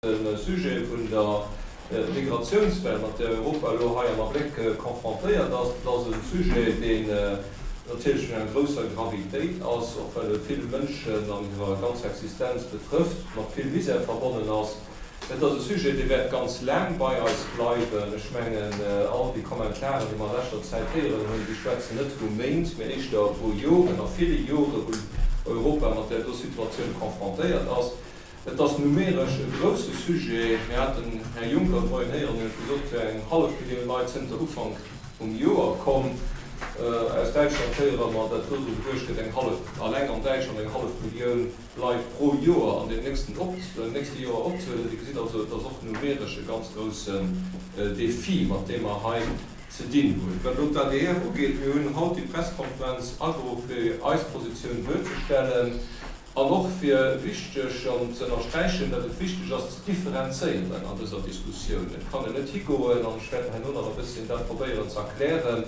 De Sujet vun der Migratiounswell, mat där Europa elo hei am Abléck confrontéiert ass, dat ass e Sujet, deen natierlech vun enger grousser Gravitéit ass, och well e vill Mënschen an hirer ganzer Existenz betrëfft, mat vill Misär verbonnen ass. Et ass e Sujet, dee wäert ganz laang bei eis bleiwen. Ech mengen, all déi Kommentaren, déi mer a leschter Zäit héieren hunn, déi schwätzen net vu Méint, mee éischter vu Joren a ville Jore wou Europa mat där do Situatioun confrontéiert ass. Et ass numeresch e grousse Sujet. Mir haten den Här Juncker de Moien héieren, deen huet gesot, et wär eng hallef Millioun Leit zënter Ufank vum Joer komm. Aus Däitschland héiere mer, dat do dru geduecht gëtt, eng hallef, alleng an Däitschland eng hallef Millioun Leit pro Joer an deem nächsten op, nächste Joer opzehuelen. Dir gesitt also, et ass och numeresch e ganz groussen Defi, mat deem mer hei ze dinn hunn. Wat elo d'ADR ugeet, mir hunn haut déi Presskonferenz ageruff, fir eis Positioun duerzestellen. An och fir wichteg an ze ënnersträichen, datt et wichteg ass ze differenzéieren an dëser Diskussioun. Et kann een net higoen, an ech wäert herno nach e bësschen dat probéieren ze erklären,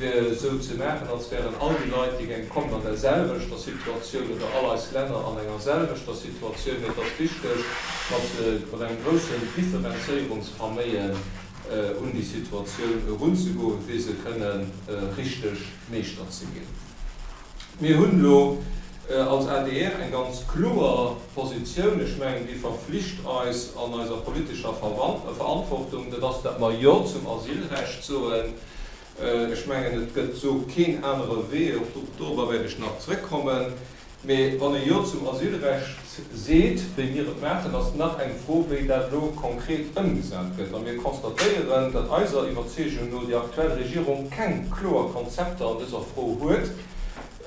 fir esou ze maachen, als wären all déi Leit, déi géinge kommen, an der selwechter Situatioun oder all eis Länner an enger selwechter Situatioun. Mee et ass wichteg, mat engem groussen Differenzéierungsverméien un déi Situatioun erunzegoen, fir se kënne richteg Meeschter ze ginn. Mir hunn elo als adr eng ganz kloer Positioun. Ech mengen, déi verflicht eis an eiser politescher Verantwortung. Dat ass, datt mer Jo zum Asylrecht soen. Ech mengen, et gëtt esou keen anere Wee. Och dorobber wäert ech nach zrëckkommen. Mee wann ee Jo zum Asylrecht seet, wéi mir et maachen, ass nach eng Fro, wéi dat elo konkret ëmgesat gëtt. A mir constatéieren, datt eiser Iwwerzeegung no déi aktuell Regierung keng kloer Konzepter an dëser Fro huet,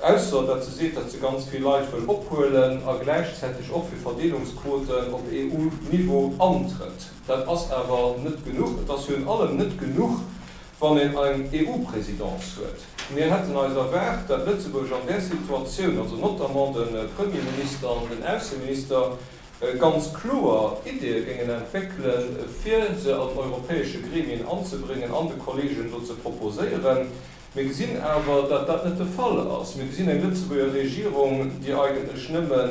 ausser datt se seet, datt se ganz vill Leit wëll ophuelen a gläichzäiteg och fir Verdeelungsquoten op EU-Niveau antrëtt. Dat ass awer net genuch. Et ass virun allem net genuch, wann een eng EU-Présidence huet. Mir hätten eis erwaart, dat Lëtzebuerg an där Situatioun, also notamment de Premierminister an den Ausseminister, ganz kloer Ideeë géingen entwéckelen, fir se an europäesche Gremien anzebréngen an de Kollegen do ze proposéieren. Mir gesinn awer, datt dat net de Fall ass. Mir gesinn eng Lëtzebuerger Regierung, déi eigentlech nëmme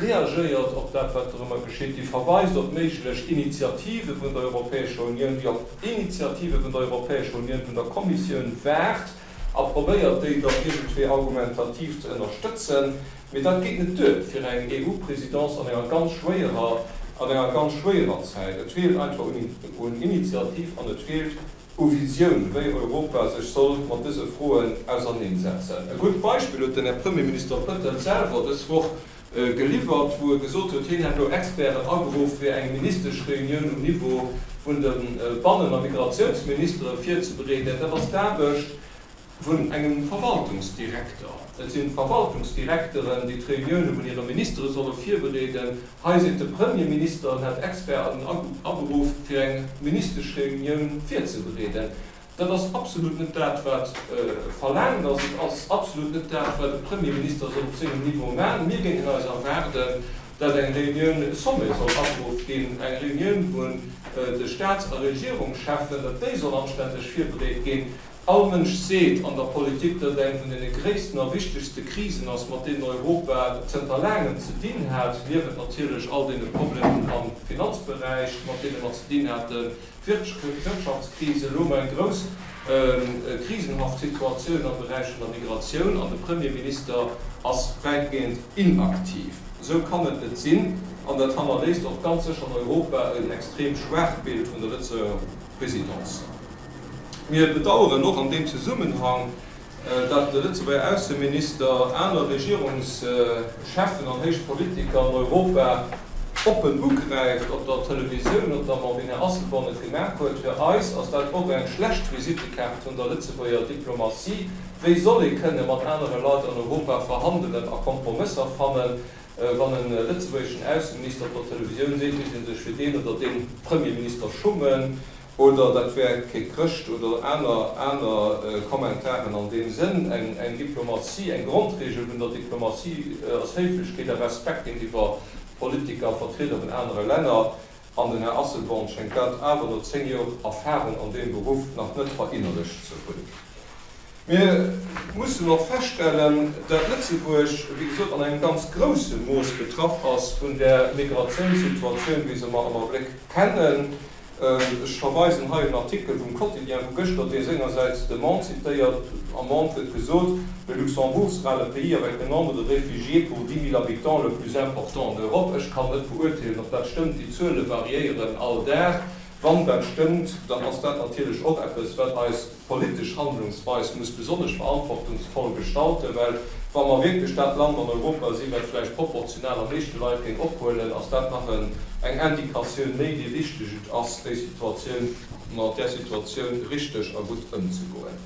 reagéiert op dat, wat dorëmmer geschitt, déi verweist op méiglech Initiative vun der Europäescher Unioun, déi op Initiative vun der Europäescher Unioun, vun der Kommissioun waart a probéiert, déi dann iergendwéi argumentativ ze ënnerstëtzen. Mee dat geet net duer fir eng EU-Présidence an enger ganz schwéierer, an enger ganz schwéierer Zäit. Et feelt einfach un Initiativ an et feelt u Visioun, wéi Europa sech soll mat dëse Froen auserneensetzen. E gutt Beispill huet den Här Premierminister Bettel selwer dës Woch geliwwert, wou e gesot huet, hien hätt elo Experten ageruff, fir eng Ministeschreunioun um Niveau vun de Bannen a Migratiounsministere virzebereeden. Dat ass d'Aarbecht vun engem Verwaltungsdirekter. Et sinn d'Verwaltungsdirekteren, déi d'Reunioune vun hire Ministere solle virbereeden. Hei seet de Premierminister, en hätt Experten aberuff, fir eng Ministeschreunioun virzebereeden. Dat ass absolut net dat, wat verlaangt ass. Et ass absolut net dat, wat e Premierminister soll op sengem Niveau maachen. Mir géingen eis erwaarden, datt eng Reunioun sommet soll aberuff ginn, eng Reunioun vun de Staats a Regierungscheffen, datt déi soll anständeg virbereet ginn. All Mënsch seet an der Politik, datt et eng vun deene gréissten a wichtegste Krisen ass, mat deenen Europa zënter laangem ze dinn hat, niewent natierlech all deene Problemen am Finanzberäich, mat deene mer ze dinn haten, d'Wirtschaftskris, elo hu mer eng grouss krisenhaft Situatioun am Beräich vun der Migratioun an de Premierminister ass wäitgehend inaktiv. Esou kann et net sinn an dat hannerléisst och ganz sécher an Europa en extrem schwaacht Bild vun der Lëtzebuerger Présidence. Mir bedauern och an deem Zesummenhang, datt de Lëtzebuerger Ausseminister aner Regierungscheffen an héich Politiker an Europa oppen ugräift, op der Televisioun notamment, wéi den Här Asselborn et gemaach huet. Fir eis ass dat och eng schlecht Visittekaart vun der Lëtzebuerger Diplomatie. Wéi soll ee kënne mat anere Leit an Europa verhandelen a Kompromësser fannen, wann e lëtzebuergeschen Ausseminister op der Televisioun seet, misst ee sech fir deen oder dee Premierminister schummen? Oder dat wär kee Chrëscht oder aner aner Kommentaren an deem Sënn. Eng eng Diplomatie, eng Grondregel vun der Diplomatie ass Héiflechkeet a Respekt géintiwwer Politiker a Vertrieder vun anere Länner. An den Här Asselborn schéngt dat awer no 10 Jor Erfahrung an deem Beruff nach net verinnerlecht ze hunn. Mir mussen och feststellen, dat Lëtzebuerg, wéi gesot, an engem ganz grousse Mooss betraff ass vun där Migratiounssituatioun, wéi se mer am Abléck kennen. Ech verweisen hei un en Artikel vum Quotidien vu gëschter, dee sengersäits de Monde zitéiert. Am Monde gëtt gesot, Le Luxembourg sera le pays avec le nombre de réfugiés pour 10 000 habitants le plus important en Europe. Ech kann net beurteelen, ob dat stëmmt, déi Zuele variéieren all Dag. Wann dat stëmmt, dann ass dat natierlech och eppes, wat eis politesch Handlungsweis muss besonnesch verantwortungsvoll gestalten, well wa mer wierklech dat Land an Europa sinn, wat vläicht proportional am meeschte Leit géing ophuelen, ass dat nach eng Indikatioun méi, wéi wichteg et ass, déi Situatioun, mat där Situatioun richteg a gutt ëmzegoen.